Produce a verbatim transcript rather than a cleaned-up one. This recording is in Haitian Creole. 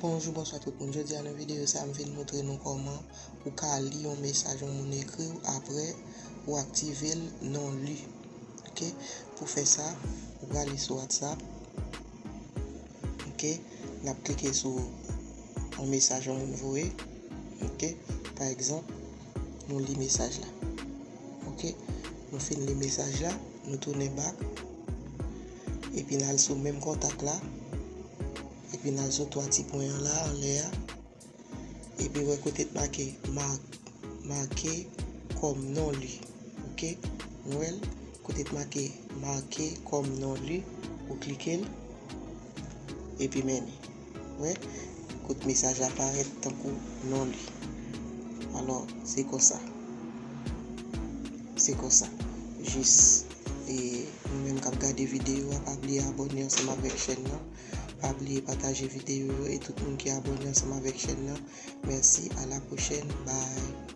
Bonjou, bonswa tout moun. Jodi a nan videyo sa, m vin montre nou kòman ou ka li yon mesaj yon moun ekri w apre ou aktive l non li. Ok? Pou fè sa, ou prale sou WhatsApp. Ok? N ap klike sou yon mesaj yon moun voye. Ok? Pa egzanp, nou li mesaj la. Ok? Nou fin li mesaj la, nou tounen bak. Epi n al sou menm kontak la. Epi n al sou twa ti pwen an la, anlè a. Epi wè kote t make ma-, make kòm non li. Ok? Nou wè l? Kote t make make kòm non li, ou klike l. Epi mennen. Wè? Kote mesaj la parèt tankou non li. Alò, se konsa. Se konsa. Jis, e, nou menm k ap gade videyo a, pa bliye abòne ansanm avèk chèn nan. Pa bliye pataje videyo yo e tout moun ki abòne ansanm avèk chèn nan. Mèsi, a la pwochèn. Bye.